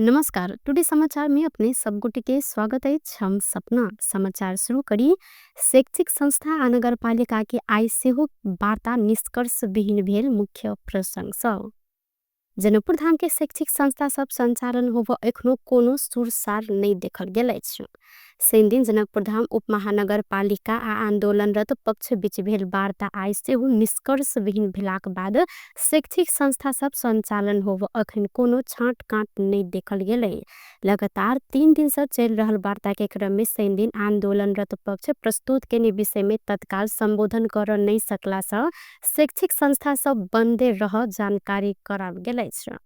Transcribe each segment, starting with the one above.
नमस्कार, टुडे समाचार में अपने सब गोटे के स्वागत है। हम सपना समाचार शुरू करी। शैक्षिक संस्था आ नगरपालिका के आइ सेहो वार्ता निष्कर्ष विहीन भेल मुख्य प्रसंग। जनकपुर धाम के शैक्षिक संस्था सब संचालन होब एखनो कोनो सुरसार नहीं देखल गेल अछि। शनि दिन जनकपुर धाम उपमहानगरपालिका आ आन्दोलनरत पक्ष बीच भेल वार्ता आइ सेहो निष्कर्ष विहीन भेलाक बाद शैक्षिक संस्था सब संचालन होब अखन कोनो छाँट काँट नहीं देखल गेलै। लगातार 3 दिन से चल रहल वार्ता के क्रम में शनि दिन आन्दोलनरत पक्ष प्रस्तुत केने विषय में तत्काल संबोधन कर नहीं सकला से शैक्षिक संस्था सब बंदे रह जानकारी कराओल गेल अछि।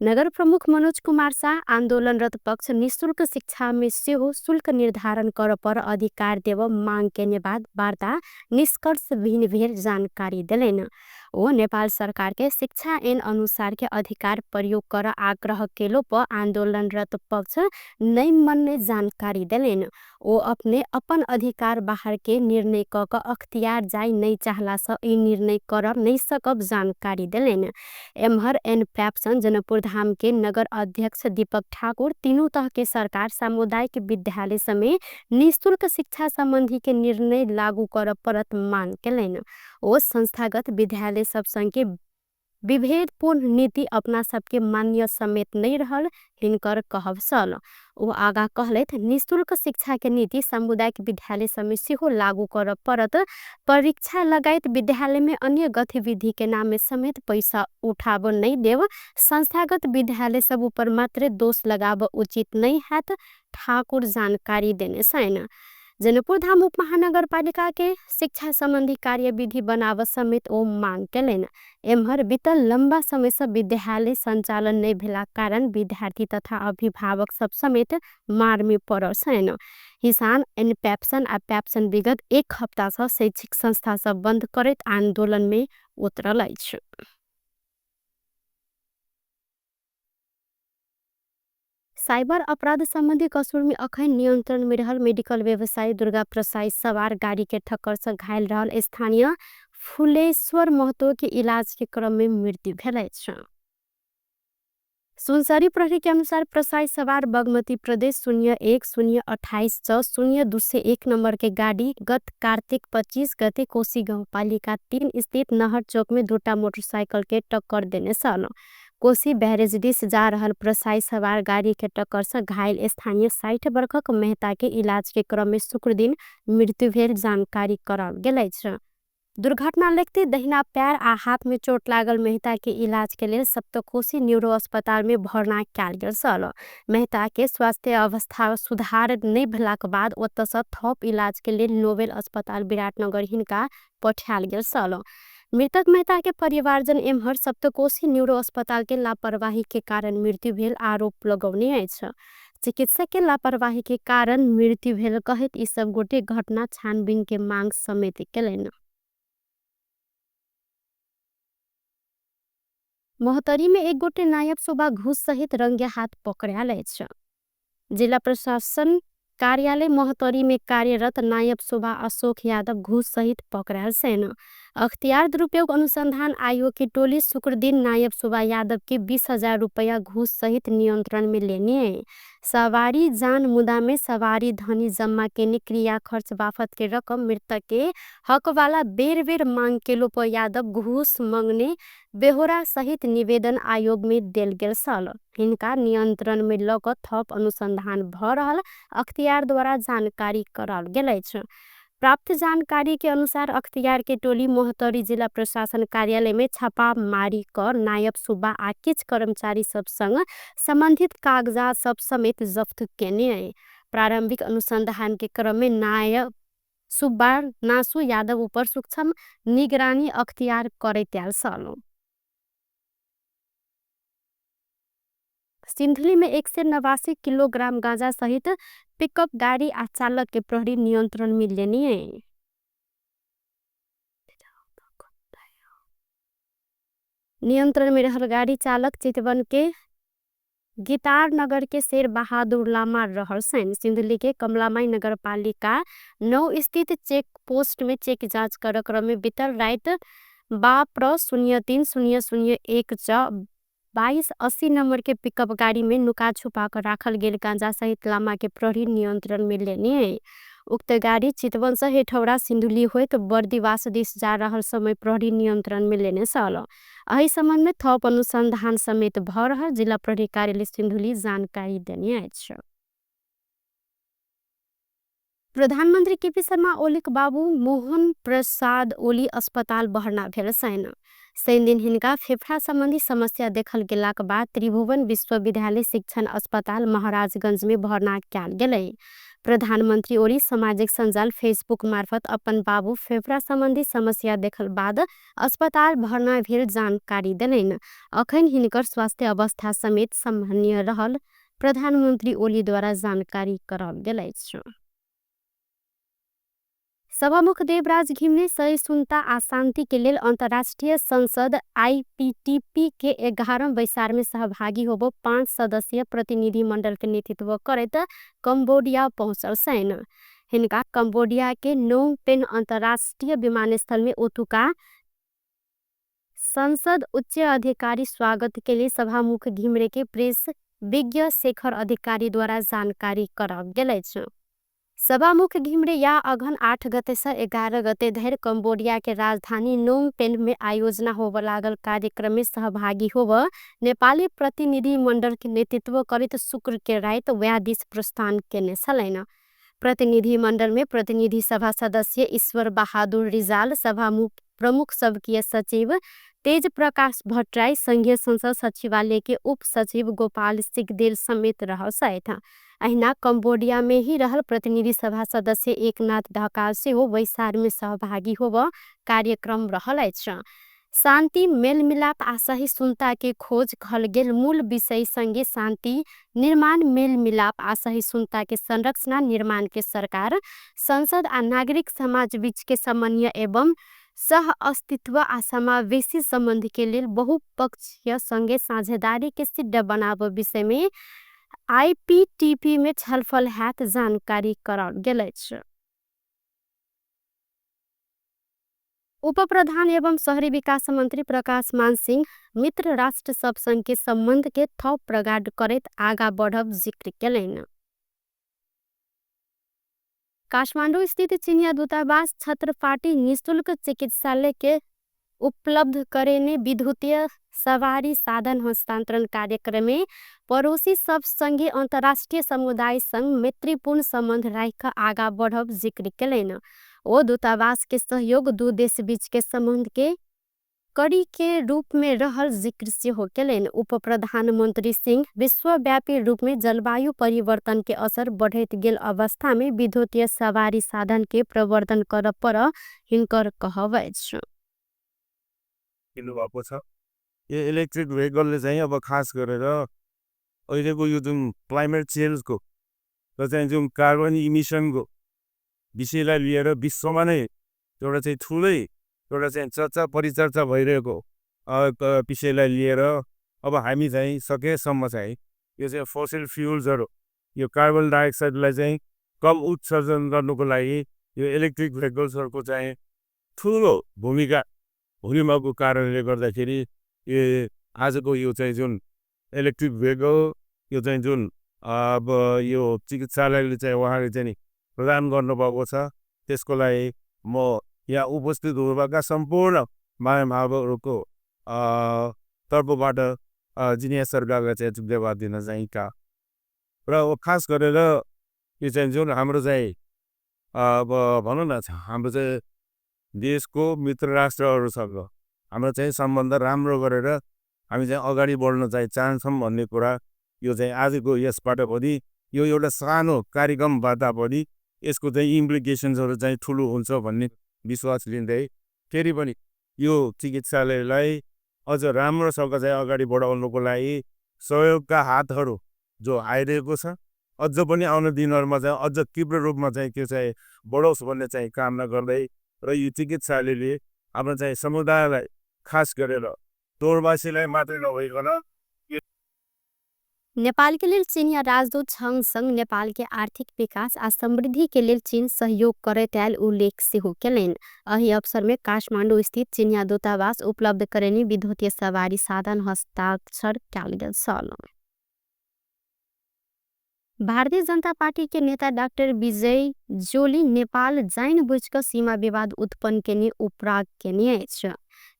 नगर प्रमुख मनोज कुमार शाह आन्दोलनरत पक्ष निःशुल्क शिक्षा में सेहो शुल्क निर्धारण कर पर अधिकार देव मांग केने बाद वार्ता निष्कर्ष विहीन भेल जानकारी देलनि। ओ नेपाल सरकार के शिक्षा ऐन अनुसार के अधिकार प्रयोग कर आग्रह केलो पर आन्दोलनरत पक्ष नहीं मनने जानकारी देलनि। ओ अपने अपन अधिकार बाहर के निर्णय क क अख्तियार जाय नहीं चाहला से ई निर्णय कर नहीं सकब जानकारी देलनि। एम्हर एन पैप्सन जनकपुर धाम के नगर अध्यक्ष दीपक ठाकुर तीनू तह के सरकार सामुदायिक विद्यालय समेत निःशुल्क शिक्षा संबंधी के निर्णय लागू कर परत मांग केलनि। ओ संस्थागत विद्यालय सब संग के विभेदपूर्ण नीति अपना सबके मान्य समेत नहीं रहल हिनकर कहब छल। ओ आगा कहलथि निःशुल्क शिक्षा के नीति सामुदायिक विद्यालय समेत सेहो लागू कर परत। परीक्षा लगायत विद्यालय में अन्य गतिविधि के नाम में समेत पैसा उठाब नहीं देव, संस्थागत विद्यालय सब ऊपर मात्र दोष लगाब उचित नहीं हैत, ठाकुर जानकारी देने छैन। जनकपुर धाम उपमहानगरपालिका के शिक्षा संबंधी कार्यविधि बनाव समेत ओ मांग केलनि। एम्हर बीतल लंबा समय से विद्यालय संचालन नहीं भेला कारण विद्यार्थी तथा अभिभावक सब समेत मार में पड़ल छैन। किसान एन पैप्सन आ पैप्सन विगत 1 हप्ता से शैक्षिक संस्था सब बंद करैत आंदोलन में उतरल अछि। साइबर अपराध संबंधी कसुर में अखन नियंत्रण में रहल मेडिकल व्यवसायी दुर्गा प्रसाई सवार गाड़ी के ठक्कर से घायल रहल स्थानीय फुलेश्वर महतो के इलाज के क्रम में मृत्यु भेल अछि। सुनसरी प्रहरी के अनुसार प्रसाई सवार बागमती प्रदेश 01 028 6 0 201 नंबर के गाड़ी गत कार्तिक 25 गते कोशी गाउँपालिका 3 स्थित नहर चौक में 2टा मोटरसाइकिल के टक्कर देने छल। कोशी बैरेज दिस जा रहल प्रसाई सवार गाड़ी के टक्कर से घायल स्थानीय 60 वर्षक मेहता के इलाज के क्रम में शुक्र दिन मृत्यु भेल जानकारी कराओल गेल अछि। दुर्घटना लगते दहिना पैर आ हाथ में चोट लागल मेहता के इलाज के लेल सप्तकोशी न्यूरो अस्पताल में भर्ना कयल गेल छल। मेहता के स्वास्थ्य अवस्था सुधार नहीं भेलाक बाद ओतऽ से थप इलाज के लेल नोबेल अस्पताल विराटनगर हिनका पठायल गेल छल। मृतक मेहता के परिवारजन एम्हर सप्तकोशी न्यूरो अस्पताल के लापरवाही के कारण मृत्यु भेल आरोप लगौने अछि। चिकित्सक के लापरवाही के कारण मृत्यु भेल कहैत ई सब गोटे घटना छानबीन के मांग समेत केलनि। महोत्तरी में एक गोटे नायब सुबा घूस सहित रंगे हाथ पकड़ायल अछि। जिला प्रशासन कार्यालय महोत्तरी में कार्यरत नायब सुबा अशोक यादव घूस सहित पकड़ायल छनि। अख्तियार दुरुपयोग अनुसंधान आयोग की टोली शुक्र दिन नायब सुबा यादव के 20,000 रुपया घूस सहित नियंत्रण में लेने। सवारी जान मुदा में सवारी धनी जम्मा केने क्रिया खर्च बाफत के रकम मृतक के हक वाला बेर बेर मांग के लोप यादव घूस मंगने बेहोरा सहित निवेदन आयोग में देल गेल छल। हिनका नियंत्रण में ल क थप अनुसंधान भ रहल अख्तियार द्वारा जानकारी कराओल गेल अछि। प्राप्त जानकारी के अनुसार अख्तियार के टोली महोत्तरी जिला प्रशासन कार्यालय में छापामारी कर नायब सुब्बा आ किछ कर्मचारी सब संग संबंधित कागजात सब समेत जब्त केने। प्रारंभिक अनुसंधान के क्रम में नायब सुब्बा नासु यादव ऊपर सूक्ष्म निगरानी अख्तियार करैत आयल छल। सिंधुली में 189 किलोग्राम गांजा सहित पिकअप गाड़ी आ चालक के प्रहरी नियंत्रण में लेनी। नियंत्रण में रहल गाड़ी चालक चितवन के गितार नगर के शेर बहादुर लामा रहल छनि। सिंधुली के कमलामाई नगरपालिका 9 स्थित चेक पोस्ट में चेक जांच कर क्रम में बीतल रात 12 03 00 1 6 2280 नम्बर के पिकअप गाड़ी में नुका छुपा कर राखल गेल गांजा सहित लामा के प्रहरी नियंत्रण में लेने। उक्त गाड़ी चितवन से हेठौरा सिन्धुली होइत बर्दिवास दिस जा रहल समय प्रहरी नियंत्रण में लेने छल। एहि संबंध में थप अनुसंधान समेत भ रहल जिल्ला प्रहरी कार्यालय सिन्धुली जानकारी देने अछि। प्रधानमन्त्री केपी शर्मा ओलीक बाबू मोहन प्रसाद ओली अस्पताल भर्ना भेल छनि। शनिदिन हिनका फेफड़ा सम्बन्धी समस्या देखल गेलाक बाद त्रिभुवन विश्वविद्यालय शिक्षण अस्पताल महाराजगंज में भर्ना कयल गेलै। प्रधानमन्त्री ओली सामाजिक सञ्जाल फेसबुक मार्फत अपन बाबू फेफड़ा सम्बन्धी समस्या देखल बाद अस्पताल भर्ना भेल जानकारी देलनि। अखन हिनकर स्वास्थ्य अवस्था समेत सामान्य रहल प्रधानमन्त्री ओलीद्वारा जानकारी कराओल गेल अछि। सभामुख देवराज घिमिरे सहिष्णुता आ शान्ति के लेल अन्तर्राष्ट्रिय संसद आईपीटीपी के 11 बैसार में सहभागी होबो 5 सदस्यीय प्रतिनिधि मंडल के नेतृत्व करैत कम्बोडिया पहुँचल छनि। हिनका कम्बोडिया के नोम पेन अन्तर्राष्ट्रिय विमानस्थल में ओतुका संसद उच्च अधिकारी स्वागत के लिए सभामुख घिमिरे के प्रेस विज्ञ शेखर अधिकारी द्वारा जानकारी कराओल गेल अछि। सभामुख घिमिरे या अघन 8 गते से 11 गते धरि कम्बोडिया के राजधानी नोम पेन में आयोजना होब लागल कार्यक्रम में सहभागी होब नेपाली प्रतिनिधि मंडल के नेतृत्व करैत शुक्र के रात वएह दिस प्रस्थान केने छलनि। प्रतिनिधि मंडल में प्रतिनिधि सभा सदस्य ईश्वर बहादुर रिजाल, सभामुख प्रमुख सबकीय सचिव तेज प्रकाश भट्टराई, संघीय संसद सचिवालय के उप सचिव गोपाल सिगदेल समेत रहल छथि। अहिना कम्बोडिया में ही रहल प्रतिनिधि सभा सदस्य एकनाथ ढकाल सेहो बैसार में सहभागी होब कार्यक्रम रहल अछि। शान्ति मेलमिलाप आ सहिष्णुता के खोज कहल गेल मूल विषय संगे शान्ति निर्माण मेलमिलाप आ सहिष्णुता के संरचना निर्माण के सरकार संसद आ नागरिक समाज बीच के समन्वय एवं सह अस्तित्व आ समावेशी संबंध के लेल बहुपक्षीय संगे साझेदारी के सिद्ध बनाब विषय में आईपीटीपी में छलफल हैत जानकारी कराओल गेल अछि। उपप्रधान एवं शहरी विकास मंत्री प्रकाश मान सिंह मित्र राष्ट्र सब संग के संबंध के थप प्रगाढ़ करैत आगा बढ़ब जिक्र केलनि। काठमांडू स्थित चिनिया दूतावास छत्रपाटी निशुल्क चिकित्सालय के उपलब्ध करेने विद्युतीय सवारी साधन हस्तांतरण कार्यक्रम में पड़ोसी सब संगे अंतर्राष्ट्रीय समुदाय संग मैत्रीपूर्ण संबंध राखि आगा बढ़ब जिक्र केलनि। ओ दूतावास के सहयोग दू देश बीच के संबंध के कड़ी के रूप में रहल जिक्र सेहो केलनि। उप प्रधानमंत्री सिंह विश्वव्यापी रूप में जलवायु परिवर्तन के असर बढ़ैत गेल अवस्था में विद्युतीय सवारी साधन के प्रवर्धन करब पर हिनकर कहब अछि। किन्नुभएको छ यो इलेक्ट्रिक भेहिकलले चाहिँ अब खास गरेर अहिलेको यो जुन क्लाइमेट चेन्जको र चाहिँ जुन कार्बन इमिसनको विषयलाई लिएर विश्वमा नै एउटा चाहिँ ठुलै एउटा चाहिँ चर्चा परिचर्चा भइरहेको विषयलाई लिएर अब हामी चाहिँ सकेसम्म चाहिँ यो चाहिँ फोसिल फ्युल्सहरू यो कार्बन डाइअक्साइडलाई चाहिँ कम उत्सर्जन गर्नुको लागि यो इलेक्ट्रिक भेहिकल्सहरूको चाहिँ ठुलो भूमिका हुनेको कारणले गर्दाखेरि यो आजको यो चाहिँ जुन इलेक्ट्रिक भेहिकल यो चाहिँ जुन अब यो चिकित्सालयले चाहिँ उहाँले चाहिँ नि प्रदान गर्नुभएको छ, त्यसको लागि म यहाँ उपस्थित हुनुभएका सम्पूर्ण महानुभावहरूको तर्फबाट जिनिया सरकारलाई चाहिँ धन्यवाद दिन चाहन्छु। र खास गरेर यो चाहिँ जुन हाम्रो चाहिँ अब भनौँ न हाम्रो चाहिँ देशको मित्र राष्ट्रहरूसँग हाम्रो चाहिँ सम्बन्ध राम्रो गरेर हामी चाहिँ अगाडि बढ्न चाहिँ चाहन्छौँ भन्ने कुरा यो चाहिँ आजको यसबाट पनि यो एउटा सानो कार्यक्रमबाट पनि यसको चाहिँ इम्प्लिकेसन्सहरू चाहिँ ठुलो हुन्छ भन्ने विश्वास लिँदै फेरि पनि यो चिकित्सालयलाई अझ राम्रोसँग चाहिँ अगाडि बढाउनुको लागि सहयोगका हातहरू जो आइरहेको छ अझ पनि आउने दिनहरूमा चाहिँ अझ तीव्र रूपमा चाहिँ त्यो चाहिँ बढोस् भन्ने चाहिँ कामना गर्दै र यो चिकित्सालयले हाम्रो चाहिँ समुदायलाई खास गरेर तोरबासीलाई मात्रै नभइकन नेपाल के लेल चीनिया राजदूत छंग संग नेपाल के आर्थिक विकास आ समृद्धि के लेल चीन सहयोग करैत आयल उल्लेख सेहो केलनि। एहि अवसर में काठमांडू स्थित चीनिया दूतावास उपलब्ध करेनी विद्युतीय सवारी साधन हस्ताक्षर कयल गेल छल। भारतीय जनता पार्टी के नेता डाक्टर विजय जोली नेपाल जाइन बुझ क सीमा विवाद उत्पन्न केने उपराग केने अछि।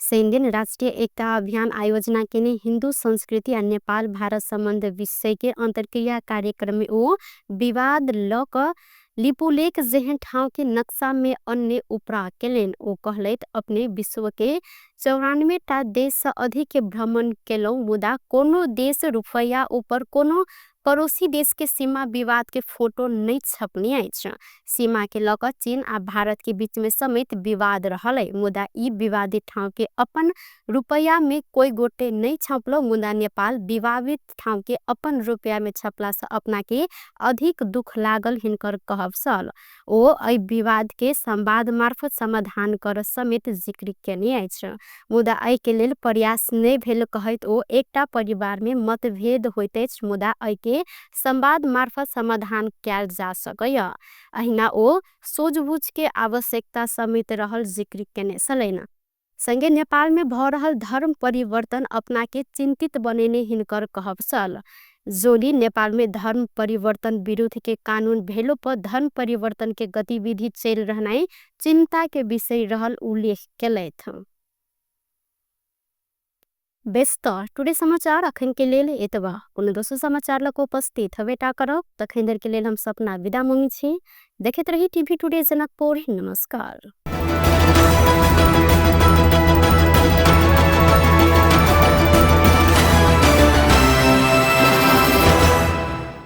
शनिदिन राष्ट्रीय एकता अभियान आयोजना केने हिन्दू संस्कृति आ नेपाल भारत संबंध विषय के अंतर्क्रिया कार्यक्रम में ओ विवाद ल क लिपुलेख जेहन ठाउँ के नक्शा में अन्य उपराग केलनि। ओ कहलथि अपने विश्व के 94 टा देश से अधिक के भ्रमण केलहुँ, मुदा कोनो देश रुपैया ऊपर कोनो पड़ोसी देश के सीमा विवाद के फोटो नहीं छपने अछि। सीमा के ल क चीन आ भारत के बीच में समेत विवाद रहल है, मुदा ई विवादित ठाउँ के अपन रुपैया में कोई गोटे नहीं छपलो, मुदा नेपाल विवादित ठाउँ के अपन रुपैया में छपला से अपना के अधिक दुख लागल हिनकर कहब छल। ओ एहि विवाद के संवाद मार्फत समाधान कर समेत जिक्र केने अछि, मुदा एहि के लेल प्रयास नहीं भेल कहैत ओ एकटा परिवार में मतभेद होइत अछि, मुदा एहि के संवाद मार्फत समाधान कयल जा सकैया। अहिना ओ सूझबूझ के आवश्यकता समेत रहल जिक्र केने छलनि। संगे नेपाल में भ रहल धर्म परिवर्तन अपना के चिंतित बनेने हिनकर कहब छल। जोली नेपाल में धर्म परिवर्तन विरुद्ध के कानून भेलो पर धर्म परिवर्तन के गतिविधि चल रहनाइ चिंता के विषय रहल उल्लेख केलथि। बेस त टुडे समाचार अखन के लेल एतबा। कोनो दोसर समाचार लग उपस्थित हबेटा करब, तखन धरि के लेल हम सपना विदा मांगै छी। देखैत रही टीवी टुडे जनकपुर। नमस्कार।